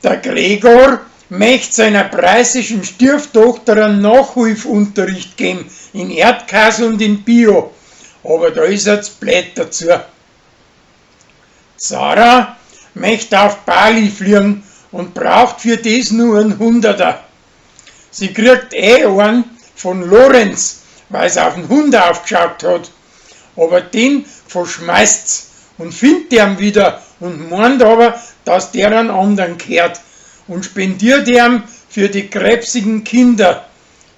Der Gregor möcht seiner preußischen Stieftochter einen Nachhilfunterricht geben in Erdkas und in Bio, aber da is er zu blöd dazu. Sarah möcht auf Bali fliegen und braucht für das nur einen Hunderter. Sie kriegt eh einen von Lorenz, weil sie auf den Hund aufgeschaut hat. Aber den verschmeißt's und findet ihn wieder und meint aber, dass der einen anderen gehört und spendiert ihm für die krebsigen Kinder.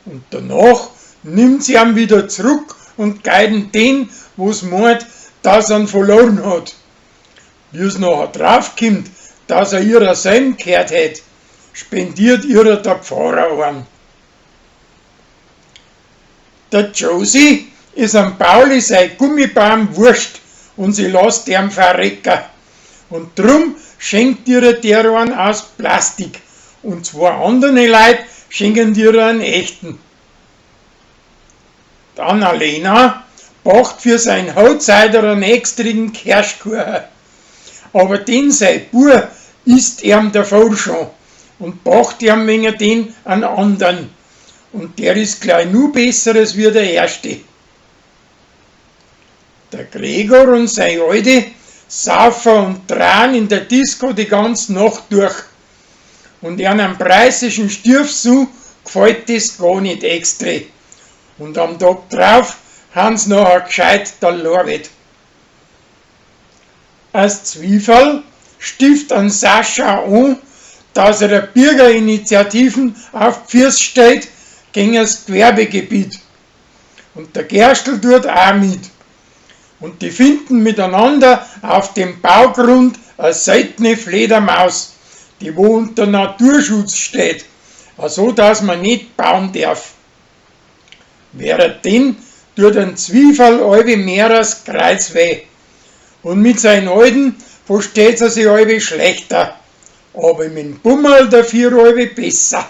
Und danach nimmt sie ihn wieder zurück und geht den, wo's meint, dass er ihn verloren hat. Wie es nachher draufkommt, dass er ihrer selben gehört hätt, spendiert ihrer der Pfarrer einen. Der Josie is am Pauli sein Gummibaum wurscht und sie lasst ihn verrecken. Und drum schenkt ihr der einen aus Plastik und zwei andere Leute schenken ihr einen echten. Die Annalena backt für sein Hochzeiter einen extrigen Kirschkuchen. Aber den sein Bub isst ihm davor schon und backt ihm wegen den einen anderen. Und der ist gleich nur besser als wie der erste. Der Gregor und sein Alte saufen und drehen in der Disco die ganze Nacht durch. Und einem preußischen Stiefsohn gefällt das gar nicht extra. Und am Tag drauf haben sie nachher gescheit der Larbet. Als Zwiefall stift an Sascha an, dass er der Bürgerinitiativen auf die Füße steht gegen das Gewerbegebiet. Und der Gerstl tut auch mit. Und die finden miteinander auf dem Baugrund eine seltene Fledermaus, die wo unter Naturschutz steht, so dass man nicht bauen darf. Währenddessen tut ein Zwiefall allwe mehres Kreuz weh. Und mit seinen Alten versteht er sich allwe schlechter, aber mit dem Bummel dafür allwe besser.